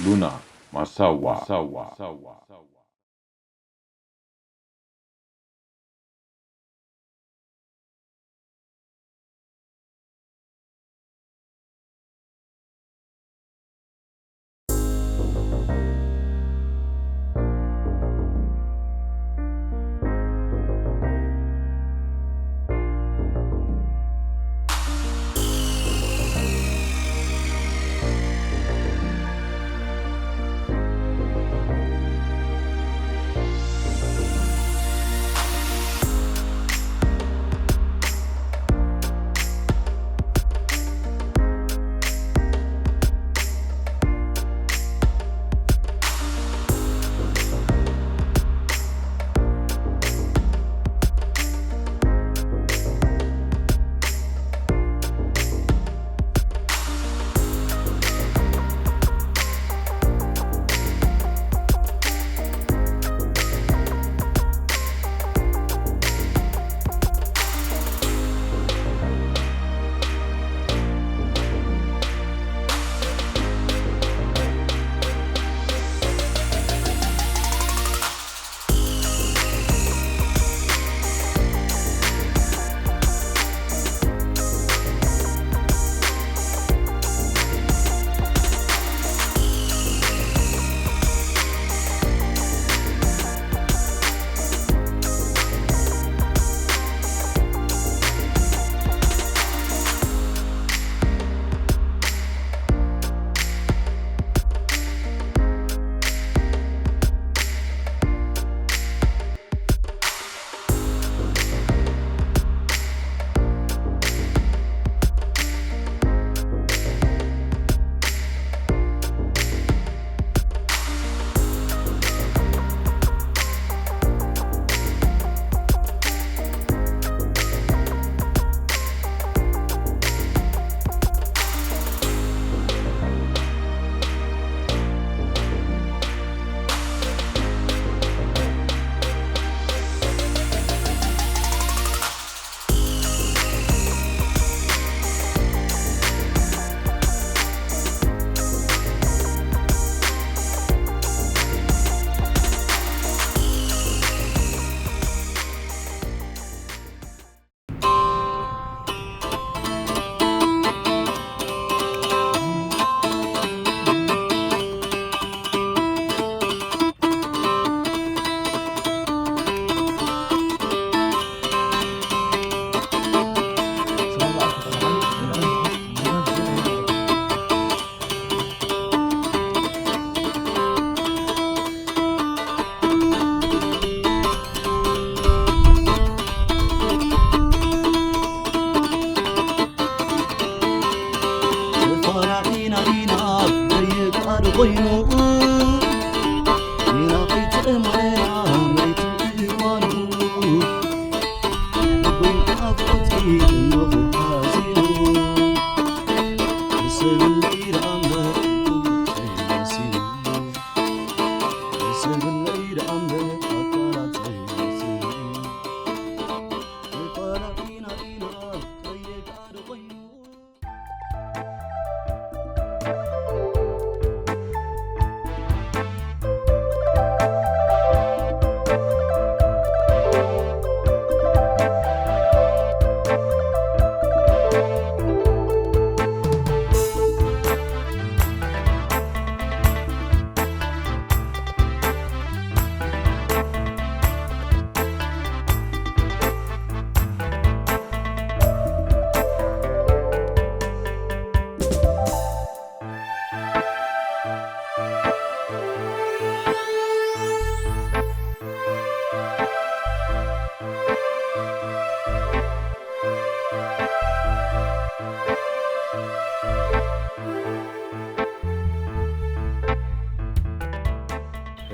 ሉና ማሳዋ።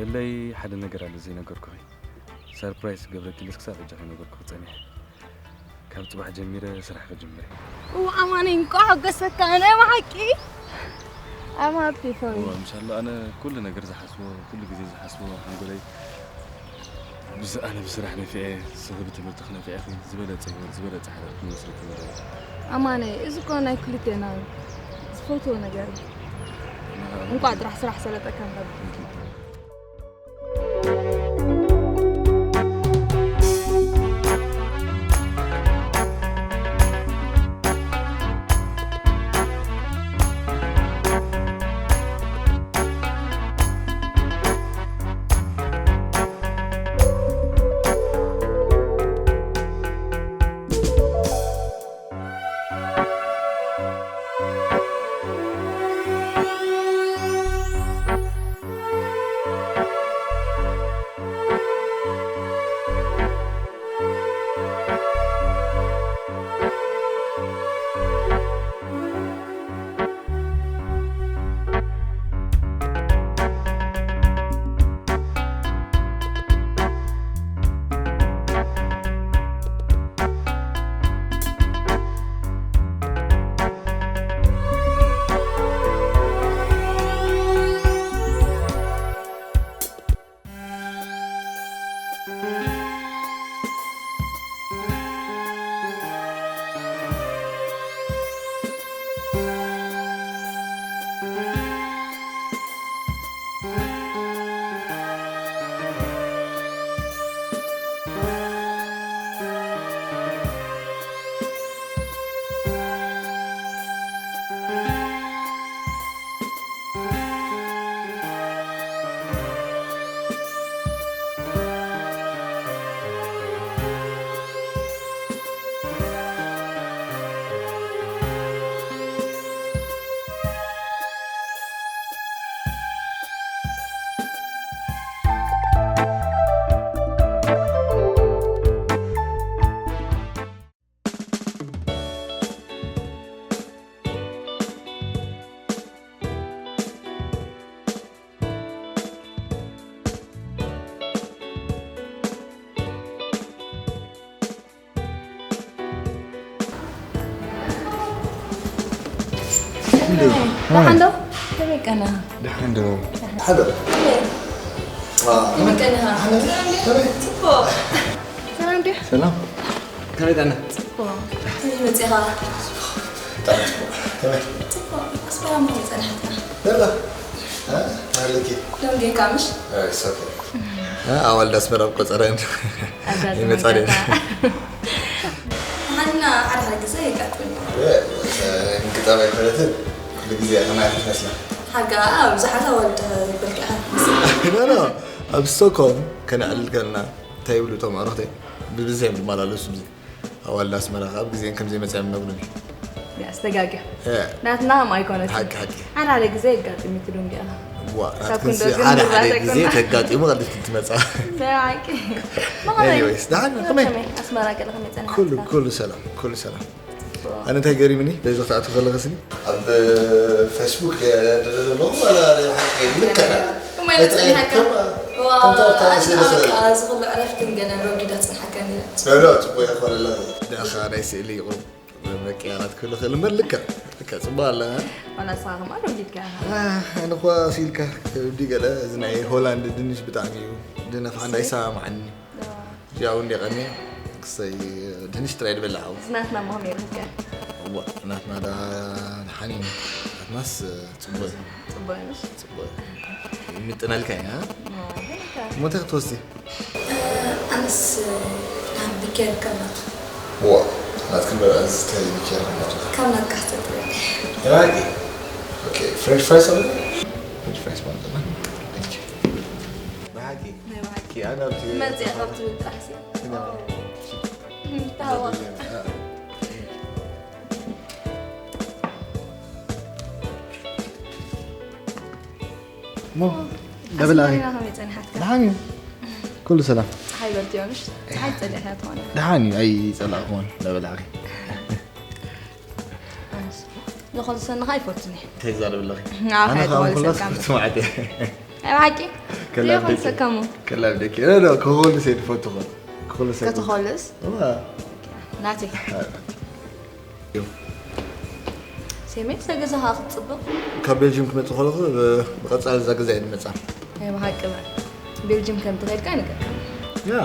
እለይ፣ ሓደ ነገር ኣሎ ዘይነገርኩኺ። ሰርፕራይዝ ክገብረኪ ኢለስ ክሳብ ሕጂ ከይነገርኩኺ ጸኒሐ። ካብ ጽባሕ ጀሚረ ስራሕ ክጅምር እየ። እው፣ ኣማነይ፣ እንቋዕ ሓጎሰካ። ናይ ብሓቂ I'm happy for you። እዋ፣ ምሻሎ፣ ኣነ ኩሉ ነገር ዝሓስቦ፣ ኩሉ ግዜ ዝሓስቦ ሓንጎለይ ብዝ-፣ ኣነ ብስራሕ ነፊዐ፣ ንስኺ ብትምህርቲ ክነፊዐኺ፣ ዝበለጸ ህይወት፣ ዝበለጸ ሓዳር ክንመስርት ንደሊ። ኣማነ፣ እዚ እኮ ናይ ክልቴና ዝፈትዎ ነገር እዩ። እንኳዕ ጥራሕ ስራሕ ሰለጠካ እምበር። ደሓን ዶ? ከመይ ቀና? ደሓን ዶ? ሓደ። ከመይ ቀና? ጽቡቕ። ሰላም ድያ? ሰላም። ከመይ ቀና? ጽቡቕ። ከመይ መጺኻ? ጽቡቕ። ከመይ? ጽቡቕ። ኣስመራ ምዃን ጸኒሓትና። ደላ። እ? ኣለኪ። ደንጊኻ ምሽ? ኣይ፣ it's okay። እ፣ ኣዋልድ ኣስመራ ኣብ ቆጸረን ኣዳልቲ ይመጻ ድየን? መንገታ። ንሓና ሓደ ሓደ ግዜ የጋጥም። እ፣ እ፣ ግጣም ኣይኮነትን። ኩሉ ግዜ ከማይ ትመስላ። ሓጋ፣ ብዙሓት ኣዋልድ በልኪ ኢኻ ትመስል። ኖ፣ ኖ። ኣብ ስቶክሆልም ከነዕልል ከለና እንታይ ይብሉ እቶም ኣዕሩኽተይ? ብብዝሒ እዮም ዝመላለሱ። ኣዋልድ ኣስመራ ከኣ ብግዜን ከም ዘይመጻ እዮም ነግሩኒ። ያስ፣ ተጋግዮ። እ። ናትና ከም ኣይኮነትን። ሓቂ፣ ሓቂ። ሓደ ሓደ ግዜ የጋጥም እዩ፣ ትድንግያ። ዋ፣ ክሳብ ናትክንሲ ክንዶ ግን ሓደ ሓደ ምርዳእ ግዜ ኣይኮና። ተጋጢሙ ቀልጢፍኪ ትመጻ። ናይ ሓቂ። መቐለ። ኤኒዌይስ፣ ደሓን፣ ከመይ? ከመይ? ኣስመራ ገለ ከመይ ጸኒሓ? ኩሉ፣ ኩሉ ሰላም፣ ኩሉ ሰላም። ኣነ እንታይ ገሪምኒ፣ በዚ ክትኣትው ከለኽስኒ? ኣብ ፌስቡክ የ-፣ የ-፣ ዘለኹ ዋላ ናይ ሓቂ ልክዕ። እሞ ይነጽር ይሃካ። ከም፣ ዋ፣ ከም ታሪኽ ኣነ ስለ ዝኽእል። በቃ፣ እዚ ኩሉ ዕረፍትን ገለን ረጒዳ ጽንሓካ ነይራ። ኖ፣ ኖ፣ ጽቡቕ እየ ክኾነላ። ደኣኻ ናይ ስእሊ ይቑም። መቀያራት ክህሉ ክእል እምበር ልክዕ፣ ልክዕ ጽቡቕ ኣላ። ዋላ ንስኻ ከማን ረጒድካ ኢኻ። ኣህ፣ ኣነ እኳ ሲልካ ከብዲ ገለ፣ እዚ ናይ ሆላንድ ድንሽ ብጣዕሚ እዩ። ድነፍ ሓንዳ ይሰማማዓኒ። ዶ። ያው እንደ ቀኒ ክሰይ ድንሽ ጥራይ ዝበላ ዓው። ዝናትና ማሁም ይርህከ። ዋ፣ ናትና ዳ ሓኒ። ናትናስ ጽቡቕ እዩ። ጽቡቕ እዩ። ጽቡቕ እዩ። ይምጥነልካ እዩ፣ እ? ዋ፣ ይምጥነልካ። ሞተ ክትወስዲ? ኣነስ ናብ ቢኬር ከማት። ዋ፣ ናትክን በላ እንታይ ቢኬር ከማት? ከም ናትካ ክትጥረግ። ራጊ። ኦኬ፣ ፍሬንች ፍራይስ ኣለ? ፍሬንች ፍራይስ ማለት ነው። Thank you። ብሓቂ። ናይ ብሓቂ። ኣነ ኣብቲ መጽእ ካብ ትብል ጥራሕ ሲ። እና ተሃዋ። እሞ ደብል ኣኺ። ኣስመራ ከመይ ጸኒሓትካ? ደሓን እዩ። ኩሉ ሰላም። ጸሓይ በርትዮ ምሽ? ጸሓይ ጸሊእካ ትኾነ። ደሓን እዩ፣ ኣይጸላእኩዎን ደብል ኣኺ። ኣንስ። ንኹሉ ሰንኻ ኣይፈቱን እየ። እንታይ ትዛረቢ ኣለኺ? ንዓኻ ኣነ እየ ከዓ ምኹላስ ዝፈልሰካ እሞ። ስማዕቲ። ኣይ ብሓቂ? ከላብ ዘይኮን ደቂ። ሰከሙ። ከላብ ደቂ። ኖ፣ ኖ፣ ክኹልስ እየ ዝፈቱ ኾን። ክኹልስ እየ ዝፈቱ። ከተኾልስ? እዋ። ናተይ። ሴሜ፣ እዛ ገዛ ኸዓ ክትጽብቕ። ካብ ቤልጅም ክመጽእ ከለኹ፣ ብ-፣ ብቐጻሊ እዛ ገዛ እየ ዝመጻ። ናይ ብሓቂ በል። ቤልጅም ከም ትኸይድ ከኣ ይነገርካ። ያ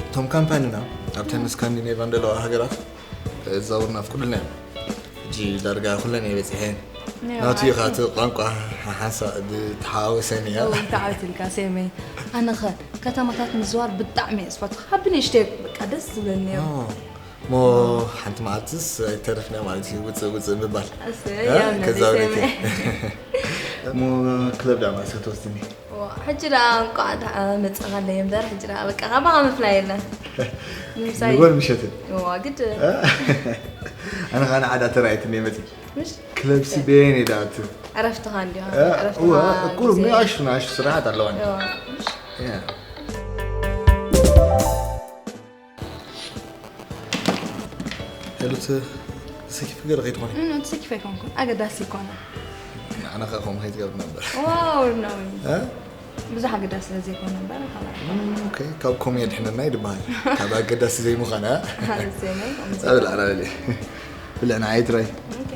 እቶም ካምፓኒና ኣብተን ስካንዲኔቫን ዘለዋ ሃገራት ዘውርና ኣፍቅዱልና እዮም። ሕጂ ዳርጋ ኩለን እየ በፂሐን። ናቱ ኢኻ እቲ ቋንቋ ሓንሳ ብተሓዋወሰን እያ። እው ተዓዊትልካ ሴመይ። ኣነኸ ከተማታት ምዝዋር ብጣዕሚ እየ ዝፈቱ። ካብ ብንእሽተይ በቃ ደስ ዝብለኒ እዮም። ሞ ሓንቲ መዓልትስ ኣይተርፍና ማለት እዩ ውፅእ ውፅእ ምባል። እሰይ፣ እ? ያው ከዛ ነዚ ወደፊት። ሞ ክለብ ዳማ ሰተወስድኒ። ዋ፣ ሕጂ ደኣ እንቋዕ ደኣ መጻኻለይ እምበር፣ ሕጂ ደኣ በቃ ካባኻ ምፍላይ የለን። ንምሳይ ንጎል ምሸትን። ዋ፣ ግድ። ኣነ ኸኣ ንዓዳ ተራእየትኒ መጺ። ምሽ? ክለብ ሲ በየን እየ ደኣ እቱ። ዕረፍትኻ እንዲኻ፣ እ፣ ዕረፍትኻ እዋ፣ ቁሩብ ግዜ። ንኣሽቱ፣ ንኣሽቱ ስራሓት ኣለዋኒ። ዋ፣ ምሽ? ያ። ሄሉት፣ ተሰኪፍ ገለ ከይትኾኒ? ኖ፣ ተሰኪፈ ኣይኮንኩን። ኣገዳሲ ኣይኮነ። ኣነ ኸኣ ከምኡ ከይትገብር ነበር። ዋው፣ ኖ። እ? ብዙሕ ኣገዳሲ ስለ ዘይኮነ እምበር፣ ኻላ። እም፣ ኦኬ፣ ካብ ኮም የድሕነና እዩ ድበሃል። ካብ ኣገዳሲ ዘይምዃን፣ እ? ኣገዳሲ ዘይምዃን። ጸብል ዓራበሊ። ብልዕ ንዓይ ትራይ። ኦኬ።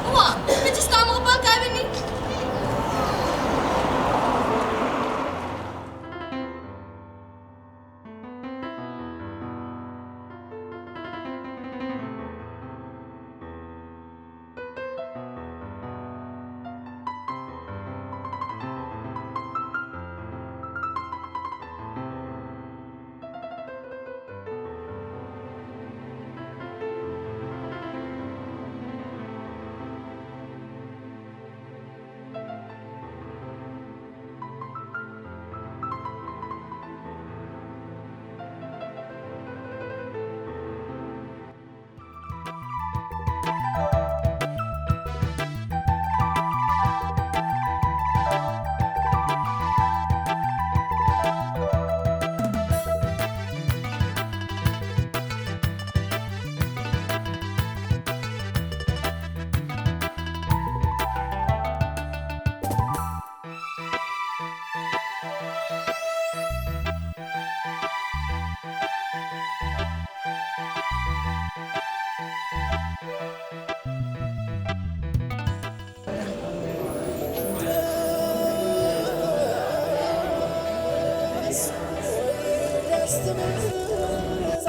እዋ፣ ሕጂስ ከኣ ምቕባል ከኣ ኣብኒ።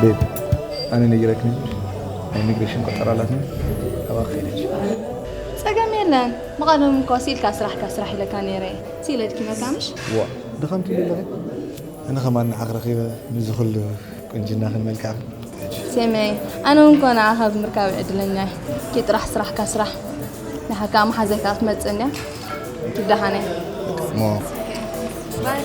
ቤብ፣ ኣነ ነጊረክኒ፣ ናይ ኢሚግሬሽን ቆጸራ ኣላትኒ፣ ካባኺ ከይደች። ጸገም የለን። ብቐደም እኮ ስኢልካ ስራሕካ ስራሕ ኢለካ ነይረ። ስኢለ ድኪመካ ምሽ? ዋ፣ ድኻም ትብሊ ኣለኺ? ኣነ ኸማን ንዓኺ ረኺበ፣ ነዚ ኹሉ ቁንጅናኽን መልክዕኽን። ሴመይ፣ ኣነ እውን እኮ ንዓኻ ብምርካብ ዕድለኛ እየ። ኪድ ጥራሕ ስራሕካ ስራሕ። ንሓካ መሓዘካ ክትመጽእ እንድያ። ኪድ ደሓነ። ሞ። ባይ።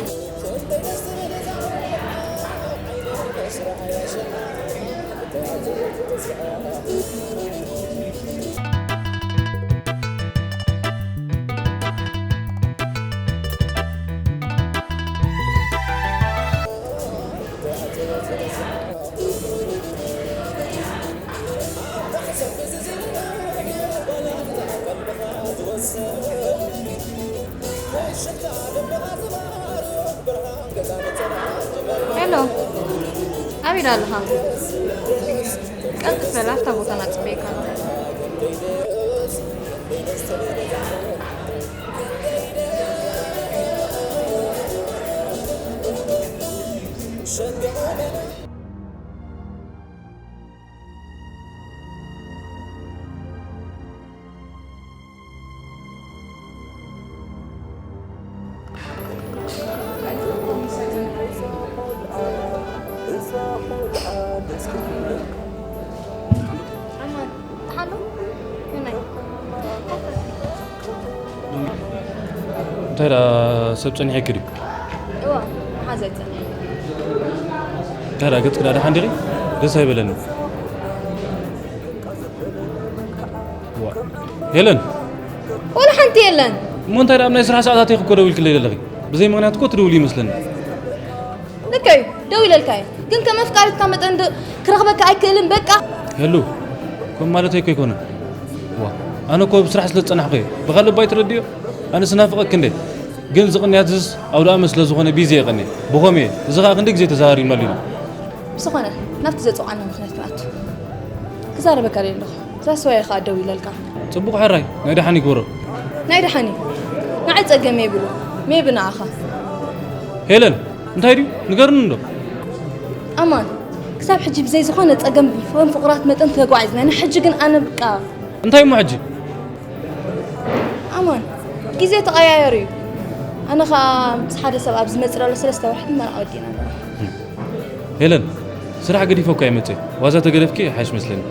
ሄሎ፣ ኣበይ ኣለኻ? ቀልጥፍ በል፣ ኣብታ ቦታ ናጽበየካ ኣለኹ። እንታይ ደኣ ሰብ ጸኒሐኪ ድዩ? እዋ፣ መሓዛይ ጸኒሐ። እንታይ ደኣ ገጽኪ ደኣ ደሓን ዲኺ? ደስ ኣይበለኒ። ዋ፣ ሄለን! ወላ ሓንቲ የለን። እሞ እንታይ ደኣ ኣብ ናይ ስራሕ ሰዓታት ኢኺ እኮ ደዊልክለይ ዘለኺ? ብዘይ ምኽንያት እኮ ትድውሊ ይመስለኒ። ልክዕ እዩ፣ ደው ኢለልካ እየ። ግን ከም ኣፍቃሪትካ መጠን ዶ ክረኽበካ ኣይክእልን፣ በቃ። ሄሉ፣ ከም ማለተይ እኮ ኣይኮነን። ዋ፣ ኣነ እኮ ብስራሕ ስለ ዝጸናሕኩ እየ። ብኻልእ እባ ኣይትረድዮ? ኣነ ስናፍቐኪ እንዴ? ግን እዚ ቅንያት እዝስ ኣውደ ኣመት ስለ ዝኾነ ቢዚ እየ ቀንየ። ብኸምኡ እየ። እዚ ኸኣ ክንደይ ግዜ ተዘራሪብናሉ ኢና። ብዝኾነ፣ ናብቲ ዘጽውዓና ምኽንያት ክንኣቱ። ክዛረበካ ደልየ ኣለኹ። ዛስ ዋይ ኢኻ ደው ኢለልካ? ጽቡቕ ሕራይ፣ ናይ ደሓን ይግበሮ። ናይ ደሓን እዩ። ንዓይ ጸገም የብሉ። ሜቢ ንዓኻ። ሄለን፣ እንታይ ድዩ? ንገርኒ እንዶ። ኣማን፣ ክሳብ ሕጂ ብዘይ ዝኾነ ጸገም ከም ፍቑራት መጠን ተጓዒዝና ኢና። ሕጂ ግን ኣነ በቃ። እንታይ እሞ ሕጂ? ኣማን፣ ግዜ ተቐያየሩ እዩ። ኣነ ኸኣ ምስ ሓደ ሰብ ኣብ ዝመጽእ ዘሎ ሰለስተ ወርሒ መርዓ ወዲእና ኣለና። ሄለን፣ ስራሕ ገዲፈ እኳ ይመጽእ። ዋዛ ተገደፍኪ ይሓይሽ መስለኒ።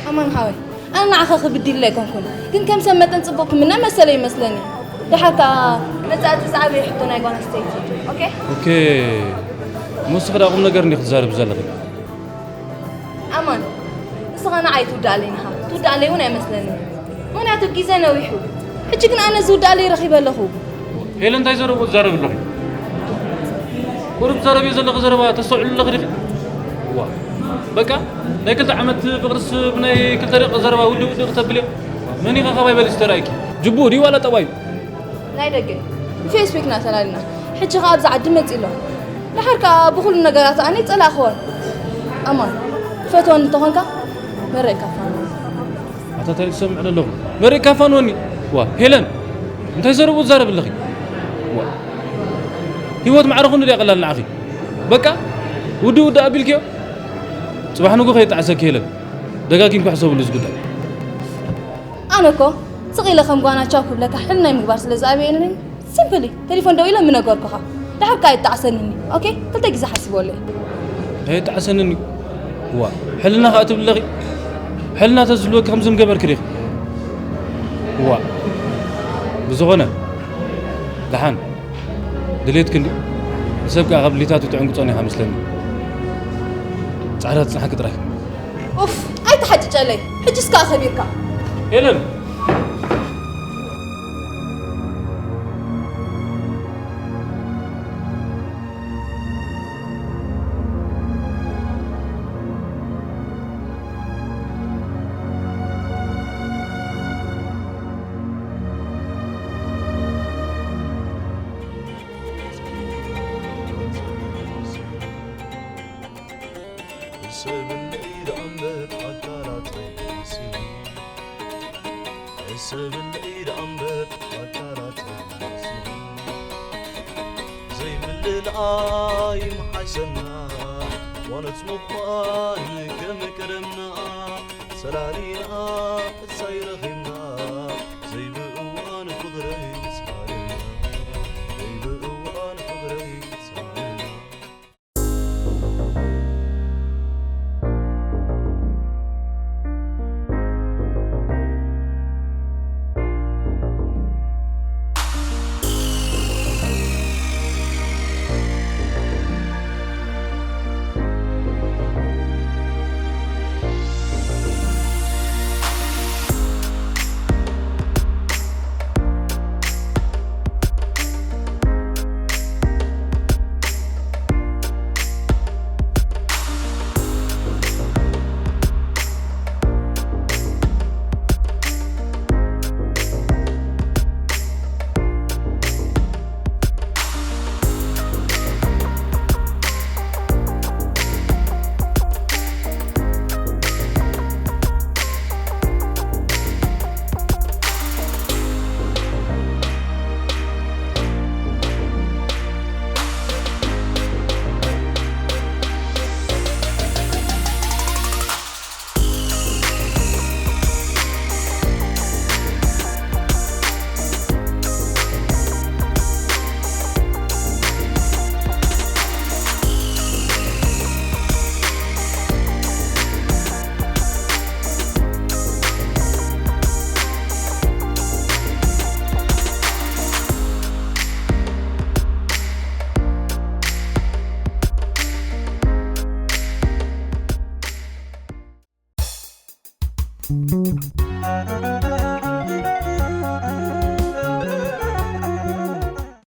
ኣማን ሓወይ፣ ኣነ ንዓኻ ክብድል ኣይኮንኩን፣ ግን ከም ሰብ መጠን ጽቡቕ ክምነ መሰለ ይመስለኒ። ደሓር ከኣ መጻእቲ ዝዓበየ ሕቶ ናይ ጓል ኣንስተይቲ እዩ። ኦኬ? ኦኬ። እሞ ንስኺ ደኣ ቁም ነገር እንዲኺ ትዛረቢ ዘለኺ። ኣማን፣ ንስኻ ንዓይ ትውድኣለይ ኢኻ። ትውድኣለይ እውን ኣይመስለንን። ምኽንያቱ ግዜ ነዊሑ። ሕጂ ግን ኣነ ዝውድኣለይ ረኺበ ኣለኹ። ሄለን፣ እንታይ ዘረብኡ ትዛረቢ ኣለኺ? ቁሩብ ትዛረብዮ ዘለኺ ዘረባ ተስተውዕሉ ኣለኺ ዲኺ? ዋ፣ በቃ፣ ናይ ክልተ ዓመት ፍቕርስ ብናይ ክልተ ደቂቕ ዘረባ ውድእ ውድእ ክተብልዮ? መን ኢኻ ካባይ በሊጹ ተራእዩኪ? ጅቡኡ ድዩ ዋላ ጠባዩ? ናይ ደገ። ብፌስቡክ ኢና ተላሊና። ሕጂ ኸኣ ኣብዚ ዓዲ መጺኡ ኣሎ። ደሓር ከኣ ብኹሉ ነገራት ኣነ ይጸላእኽዎ። ኣማን፣ ትፈትወኒ እንተኾንካ መረቕ ካፋንወኒ። ኣታ እንታይ ትሰምዕ ዘለኹ? መረቕ ካፋንወኒ? ዋ፣ ሄለን፣ እንታይ ዘረብኡ ትዛረቢ ኣለኺ? ዋ፣ ህይወት ማዕረ ኹሉ ድያ ቀላል ንዓኺ? በቃ፣ ውድእ ውድእ ኣቢልክዮ? ጽባሕ ንግሆ ከየጣዕሰኪ ሄለን። ደጋጊምካ ሕሰብሉ እዚ ጉዳይ። ኣነ እኮ ስቕ ኢለ ከም ጓና ቻው ክብለካ ሕልናይ ምግባር ስለ ዝኣበየኒ፣ ሲምፕሊ ቴሌፎን ደው ኢለ ምነገርኩኻ። ደሓር ከኣ ኣይጣዕሰንኒ። ኦኬ፣ ክልተ ግዜ ሓሲበለይ። ኣይጣዕሰንኒ። ዋ፣ ሕልና ከኣ ትብለኺ? ሕልና ተዝህልወኪ ከምዚ ምገበርኪ ዲኺ? ዋ፣ ብዝኾነ፣ ደሓን ድሌትኪ እንድዩ። ንሰብ ከኣ ካብ ድሌታቱ ትዕንቅጾ ኢኻ መስለኒ። ጻዕዳ ትጽናሕኪ ጥራይ። ኡፍ፣ ኣይትሓጭጨለይ። ሕጅስ ከኣ ከቢርካ። ሄለን! ሰብለይ ደኣ እምበር ኣካላተይ መሲሉ፣ ሰብለይ ደኣ እምበር ኣካላተይ መሲሉ፣ ዘይምልላይ ምሓሸና፣ ዋኖት ምዃን ከም ቀደምና፣ ሰላሊና ሳይረኺብና፣ ዘይብእዋን ፍቕረይ ሰላሊና፣ ዘይብእዋን ፍቕረይ ሰላሊና።